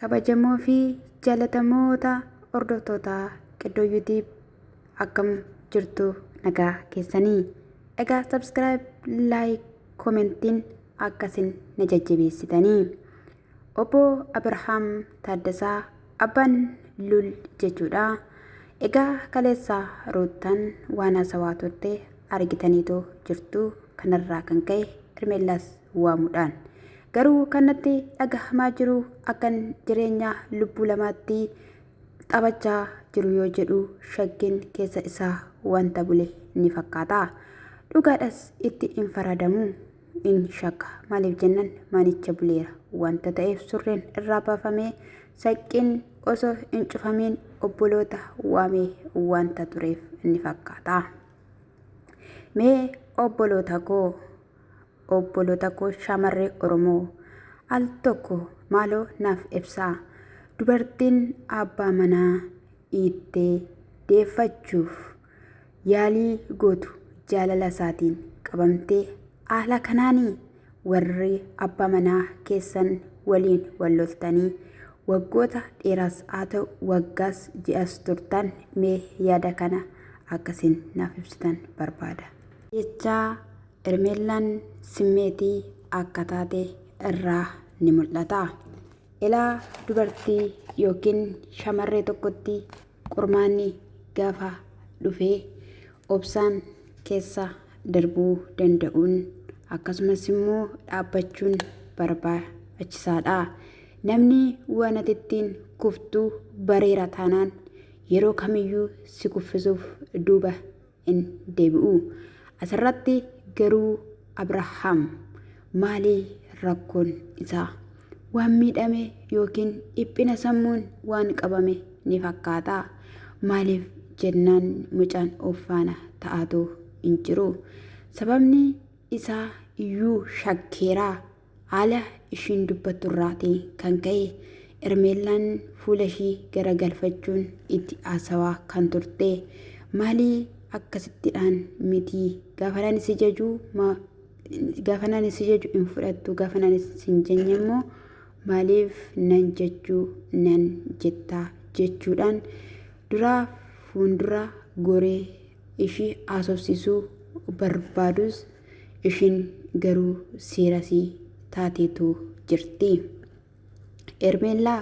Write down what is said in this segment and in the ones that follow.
Kabajamoo fi jaalatamoota hordoftoota Qiddoo YouTube akkam jirtu nagaa keessanii. Egaa subscribe, like, komentiin akkasin na jajjabeessitanii. Obbo Abrahaam Taaddasaa abbaan Lul jechuudha. Egaa kaleessa Ruuttaan waan haasawaa turte argitaniitu jirtu kanarraa kan ka'e Hermeellaas waamuudhaan. Garuu kan natti dhagahamaa jiru akkan jireenya lubbuu lamaatti taphachaa jiru yoo jedhu shakkiin keessa isaa wanta bule ni fakkaata. Dhugaadhas itti hin faradamu in shakka. Maaliif jennan manicha buleera wanta ta'eef surreen irraa baafamee saqqiin osoo hin cufamiin obboloota waamee wanta tureef ni fakkaata. Mee obboloota koo Obboloota koo shamarree Oromoo al tokko maaloo naaf ibsaa. Dubartiin abbaa manaa dhiittee deeffachuuf yaalii gootu jaalala isaatiin qabamtee haala kanaanii warri abbaa manaa keessan waliin wal loltanii waggoota dheeraas haa ta'u waggaas ji'as turtan mee yaada kana akkasiin naaf ibsitan barbaada. Jechaa Hermeellaan simmeetii akka taate irraa ni mul'ata. Ilaa dubartii yookiin shamarree tokkotti qormaanni gaafa dhufee obsaan keessa darbuu danda'uun akkasumas immoo dhaabbachuun barbaachisaadha. Namni waan ati ittiin kuftu bareera taanaan yeroo kamiyyuu si kuffisuuf duuba hin deebi'u. Asirratti garuu Abrahaam maali rakkoon isaa? Waan miidhame yookiin dhiphina sammuun waan qabame ni fakkaata. Maaliif jennaan mucaan of faana ta'aatu hin jiru. Sababni isaa iyyuu shakkeera. Haala ishiin dubbattu irraatii kan ka'e Ermeellaan fuula ishii garagalfachuun itti haasawaa kan turte. Maalii akkasittidhaan mitii gaafa nani si jaju gaafa nani si jaju hin fudhattu gaafa nani sin jenye immoo maaliif nan jechuu nan jettaa jechuudhaan duraa fuuldura goree ishii haasofsiisuu barbaadus Ishiin garuu siirasii taateetu jirti. Ermeellaa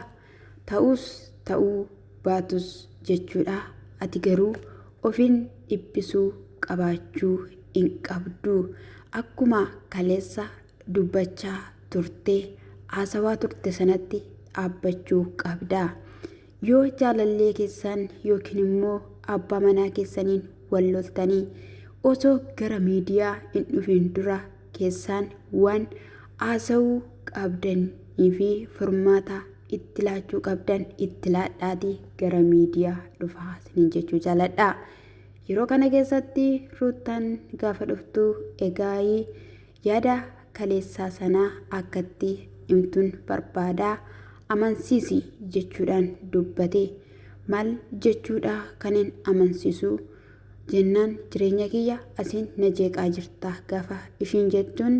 ta'us ta'uu baatus jechuudha. Ati garuu ofiin dhiphisuu qabaachuu hin qabdu. Akkuma kaleessa dubbachaa turte haasawaa turte sanatti dhaabbachuu qabda. Yoo jaalallee keessan yookiin immoo abbaa manaa keessaniin wal loltanii osoo gara miidiyaa hin dhufin dura keessaan waan haasa'uu qabdanii fi furmaata itti laachuu qabdan itti laadhaatii gara miidiyaa dhufaa isiniin jechuu jaaladha. Yeroo kana keessatti Ruuttaan gaafa dhuftu egaayii Yaada kaleessaa sana akkatti himtun barbaada, amansiisi jechuudhaan dubbate. Maal jechuudha kanin amansiisu jennaan jireenya kiyya asiin na jeeqaa jirta gaafa ishiin jettuun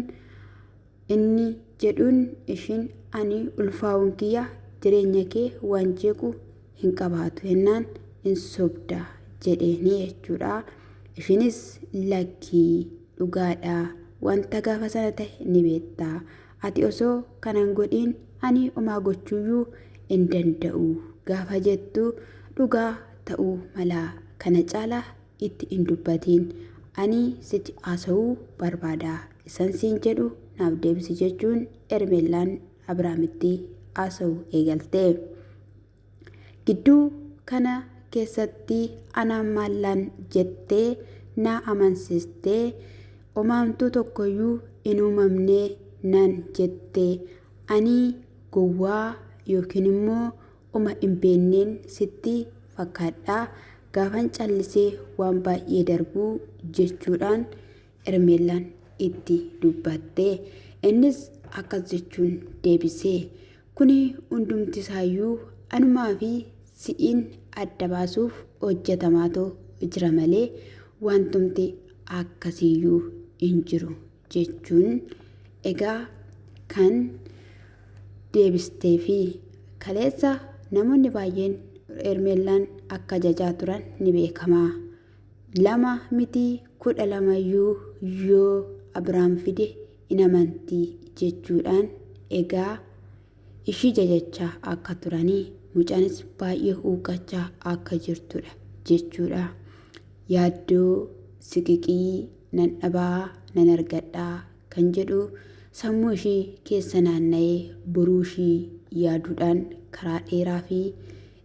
inni jedhuun ishiin ani ulfaa'uun kiyya jireenya kee waan jeequ hin qabaatu jennaan hin sobda jedheeni jechuudha. Ishiinis lakkii dhugaadha wanta gaafa sana ta'e ni beekta. Ati osoo kana hin godhiin ani homaa gochuuyyuu hin danda'u gaafa jettu dhugaa ta'uu mala kana caalaa itti hin dubbatiin ani sitti haasa'uu barbaada isan siin jedhu naaf deebisi jechuun Hermeellaan Abiraamitti haasa'uu eegalte. Gidduu kana keessatti anaan maallaan jettee na amansiistee omaamtuu tokkoyyuu hin uumamne naan jette ani gowwaa yookiin immoo oma hin beenneen sitti fakkaadha gaafan callisee waan baay'ee darbuu jechuudhaan Hermeellaan itti dubbatte. Innis akkas jechuun deebise. Kuni hundumtisaayyuu anumaa fi si'iin adda baasuuf hojjetamaatu jira malee wantumti akkasiiyyuu hin jiru jechuun egaa kan deebistee fi Kaleessa namoonni baay'een Hermeellaan akka jajaa turan ni beekama. 2 miti 12 iyyuu yoo Abrahaam fide in amanti jechuudhaan egaa ishii jajachaa akka turanii mucaanis baay'ee huuqqachaa akka jirtudha jechuudha. Yaaddoo siqiqii nan dhabaa nan argadhaa kan jedhu sammuu ishii keessa naanna'ee boruu ishii yaaduudhaan karaa dheeraa fi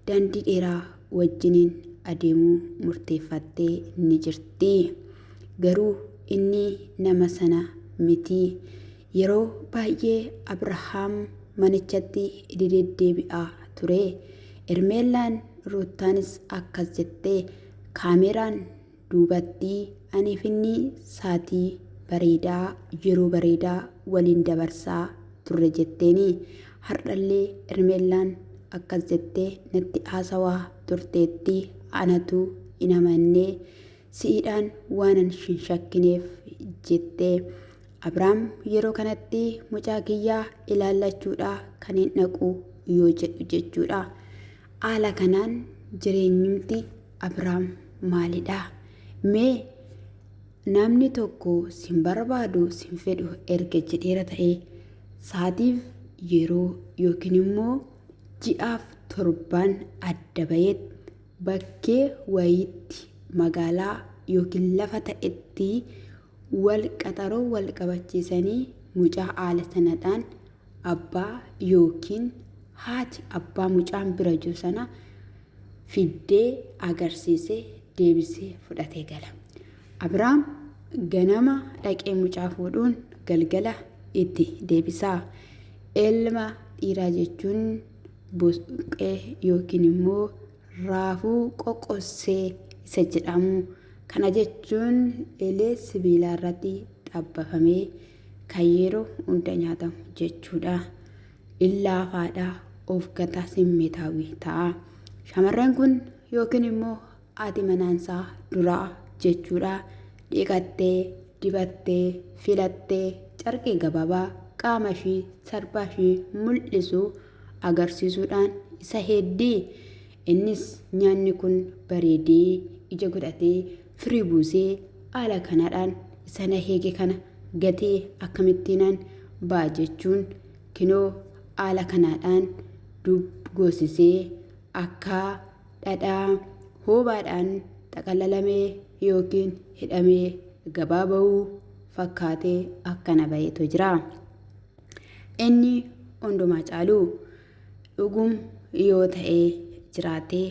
daandii dheeraa wajjiniin adeemuu murteeffattee ni jirti. Garuu inni nama sana miti. Yeroo baay'ee Abrahaam manichatti dededdeebi'aa ture. Ermeellaan Ruuttaanis akkas jette, Kaameeraan duubatti aniif inni saatii bareedaa, yeroo bareedaa waliin dabarsaa turre jetteeni. Har'allee Ermeellaan akkas jettee natti haasawaa turteetti anatu hin amanne si'iidhaan waanan hin shakkineef jette. Abraam yeroo kanatti mucaa kiyyaa ilaallachuudhaa kan hin dhaqu yoo jedhu jechuudha. Haala kanaan jireenyumti Abraam maalidha? Mee namni tokko sin barbaadu sin fedhu erga jedheera ta'ee saatiif yeroo yookiin immoo ji'aaf torbaan adda baheet bakkee wayiitti magaalaa yookiin lafa ta'etti wal qaxaroo wal qabachiisanii mucaa haala sanadhaan abbaa yookiin haati abbaa mucaan bira jiru sana fiddee agarsiisee deebisee fudhatee gala. Abiraam ganama dhaqee mucaa fuudhuun galgala itti deebisaa. Ilma dhiiraa jechuun buqqee yookiin immoo raafuu qoqqossee isa jedhamu. Kana jechuun eelee sibiilaa irratti xabbafamee kan yeroo hunda nyaatamu jechuudha. Illaafaadha, of gata, simmeetaawwii ta'a. Shamarreen kun yookiin immoo haati manaansaa duraa jechuudha. Dhiqattee, dibattee, filattee carqii gabaabaa qaama ishii, sarbaa ishii mul'isu agarsiisuudhaan isa heddii. Innis nyaanni kun bareedee ija godhatee firii buusee haala kanaadhaan isa na heege kana gatee akkamittiinan ba'a jechuun kinoo haala kanaadhaan dub goosisee akka dhadhaa hoobaadhaan xaqalalamee yookiin hidhamee gabaa ba'uu fakkaatee akkana ba'eetu jira. Inni hundumaa caalu dhugum yoo ta'ee jiraatee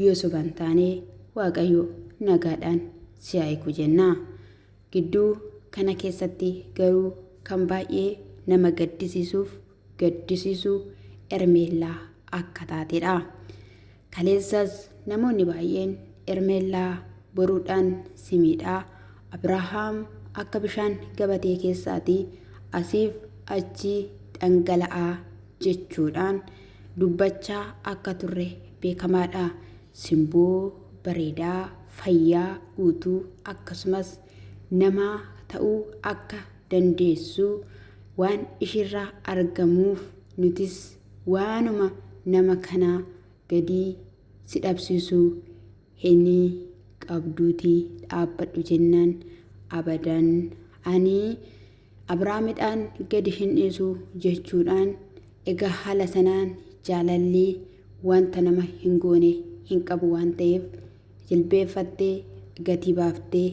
yoo soba hin taane Waaqayyo nagaadhaan si haa hiiku jenna. Gidduu kana keessatti garuu kan baay'ee nama gaddisiisuuf gaddisiisu Ermeellaa akka taatedha. Kaleessas namoonni baay'een Ermeellaa boruudhaan si miidha, Abrahaam akka bishaan gabatee keessaati asiif achi dhangala'a jechuudhaan dubbachaa akka turre beekamaadha. Simboo bareedaa, fayyaa guutuu akkasumas nama ta'uu akka dandeessu waan ishiirraa argamuuf nutis waanuma nama kanaa gadii si dhabsiisu hin qabduutii dhaabbadhu jennaan abadan ani Abrahaamidhaan gadi hin dhiisu jechuudhaan egaa haala sanaan jaalalli wanta nama hin goone hin qabu waan ta'eef jilbeeffattee gatii baaftee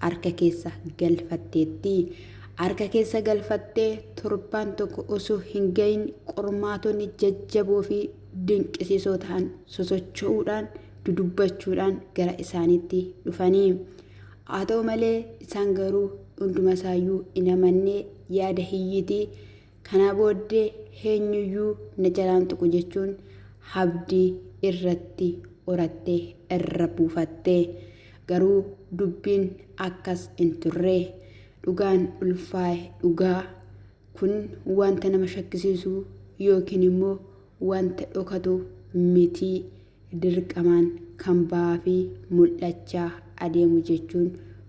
harka keessa galfatteetti. Harka keessa galfattee torbaan tokko osoo hin gahin qormaatonni jajjaboo fi dinqisiisoo ta'an sosocho'uudhaan dudubbachuudhaan gara isaaniitti dhufanii. Haa ta'u malee isaan garuu hunduma isaayyuu hin amanne yaada hiyyiitii Kanaa booddee eenyuyyuu na jalaan tuqu jechuun habdii irratti horattee irra buufatte. Garuu dubbiin akkas hin turre. Dhugaan ulfaa'e dhugaa. Kun wanta nama shakkisiisu yookiin immoo wanta dhokatu miti. Dirqamaan kan ba'aa fi mul'achaa adeemu jechuun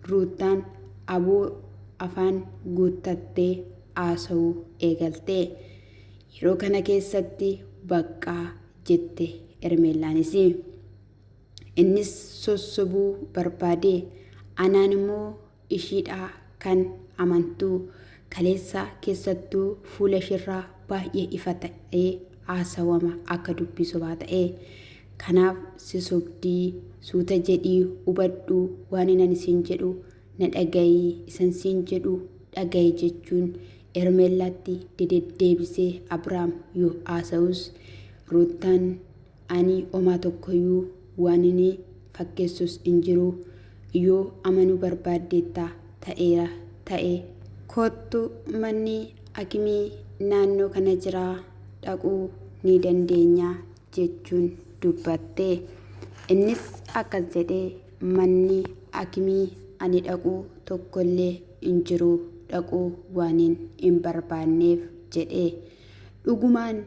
Ruuttaan aboo afaan guuttattee haasa'uu eegalte. Yeroo kana keessatti baqqaa jette Hermeellaanis. Innis sossobuu barbaade. Anaan immoo ishiidha kan amantu. Kaleessa keessattuu fuula ishiirraa baay'ee ifa ta'ee haasawama akka dubbii sobaa ta'e. Kanaaf si sobdii suuta jedhii hubadhu waan ani siin jedhu na dhaga'i isan siin jedhu dhaga'i jechuun Hermeellaatti dededdeebisee Abiraam yoo haasa'us Ruuttaan ani homaa tokkoyyuu waan inni fakkeessus hin jiru yoo amanuu barbaaddeetta ta'eera ta'e kottu manni hakimii naannoo kana jira dhaquu ni dandeenya jechuun dubbatte. Innis akkas jedhee manni hakimii ani dhaqu tokkollee hin jiru dhaquu waanin hin barbaanneef jedhe. Dhugumaan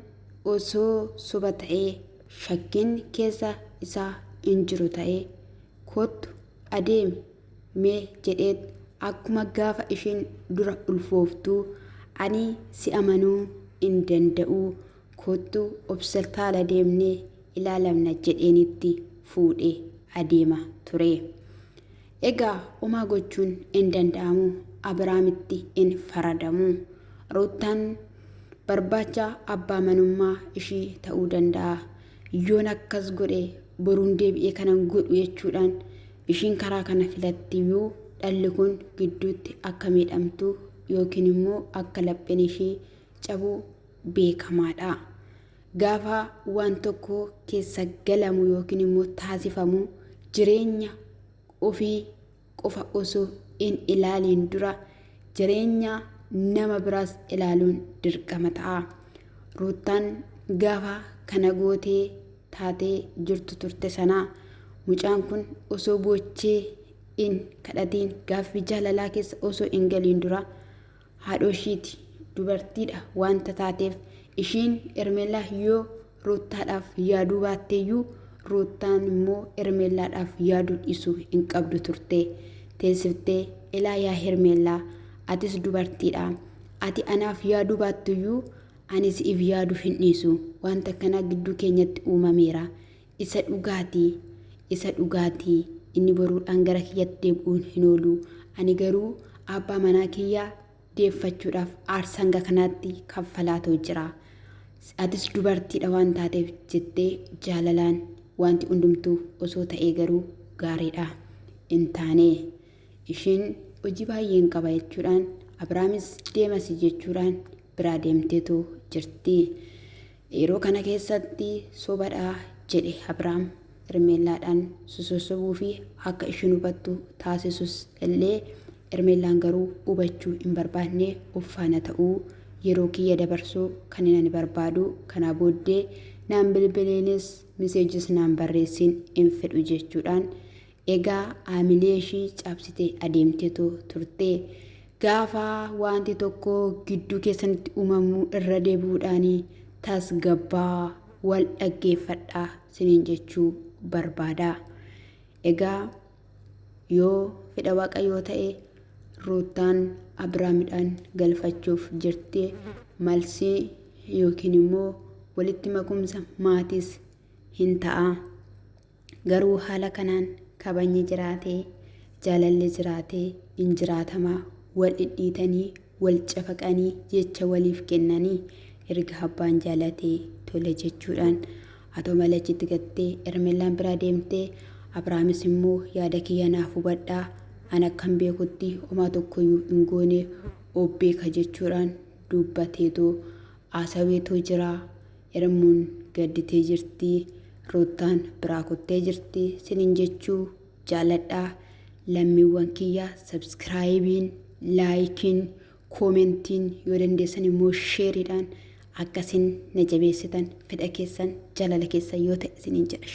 osoo soba ta'ee shakkiin keessa isaa hin jiru ta'ee kottu adeemi mee jedheet akkuma gaafa ishiin dura ulfooftuu ani si amanuu hin danda'u kottu obsitaala deemnee ilaalamna jedheenitti fuudhe adeema ture. Egaa homaa gochuun hin danda'amu Abiraamitti hin faradamu. Ruuttaan barbaacha abbaa manummaa ishii ta'uu danda'a. Yoon akkas godhe boruun deebi'ee kanan godhu jechuudhaan ishiin karaa kana filattiyyuu dhalli kun gidduutti akka miidhamtu yookiin immoo akka lapheen ishii cabu beekamaadha. Gaafa waan tokko keessa galamu yookiin immoo taasifamu jireenya ofii qofa osoo hin ilaaliin dura jireenya nama biraas ilaaluun dirqama ta'a. Ruuttaan gaafa kana gootee taatee jirtu turte sanaa mucaan kun osoo boochee hin kadhatiin gaaffii jaalalaa keessa osoo hin galiin dura haadhoo ishiiti dubartiidha wanta taateef ishiin Hermeellaa yoo Ruuttaadhaaf yaaduu baatteeyyuu Ruuttaan immoo Hermeellaadhaaf yaaduu dhiisuu hin qabdu turte. Teessiftee ilaa yaa Hermeellaa atis dubartiidha. Ati anaaf yaaduu baattuyyuu ani si'iif yaaduu hin dhiisu. Wanta akkanaa gidduu keenyatti uumameera. Isa dhugaatii isa dhugaatii inni boruudhaan gara kiyyatti deebi'uun hin oolu. Ani garuu abbaa manaa kiyyaa deeffachuudhaaf aarsaa hanga kanaatti kaffalaatoo jira. Atis dubartiidha waan taateef jettee jaalalaan wanti hundumtuu osoo ta'ee garuu gaariidha. Hin taane ishiin hojii baay'een qaba jechuudhaan Abiraamis deemasi jechuudhaan biraa deemteetu jirti. Yeroo kana keessatti sobadha jedhe Abiraam Hermeellaadhaan sossobuu fi akka ishiin hubattu taasisus illee Hermeellaan garuu hubachuu hin barbaanne of faana ta'uu yeroo kiyya dabarsuu kan ani barbaadu kanaa booddee naan bilbiliinis miseejis naan barreessin hin fedhu jechuudhaan egaa haamilee ishii cabsitee adeemteetu turte. Gaafa wanti tokko gidduu keessanitti uumamuu irra deebi'uudhaan tasgabbaa wal dhaggeeffadhaa siniin jechuu barbaada. Egaa yoo fedha Waaqayyoo ta'e Ruuttaan Abiraamidhaan galfachuuf jirti. Malsii yookiin immoo walitti makumsa maatiis hin ta'a. Garuu haala kanaan kabajni jiraatee jaalalli jiraatee hin jiraatamaa wal dhidhiitanii wal cafaqanii jecha waliif kennanii erga abbaan jaalatee tole jechuudhaan haa ta'u malee achitti gattee Hermeellaan biraa deemtee Abrahaamis immoo yaada kiyya naaf hubadhaa an akkan beekutti homaa tokkoyyuu hin goone of beeka jechuudhaan dubbateetu haasaweetu jira. Hermuun gadditee jirti. Ruuttaan biraa kuttee jirti. Sinin jechuu jaaladhaa lammiiwwan kiyya sabskraayibiin laayikiin koomentiin yoo dandeessan immoo sheeriidhaan akkasin na jabeessitan fedha keessan jaalala keessan yoo ta'e isiniin jedha.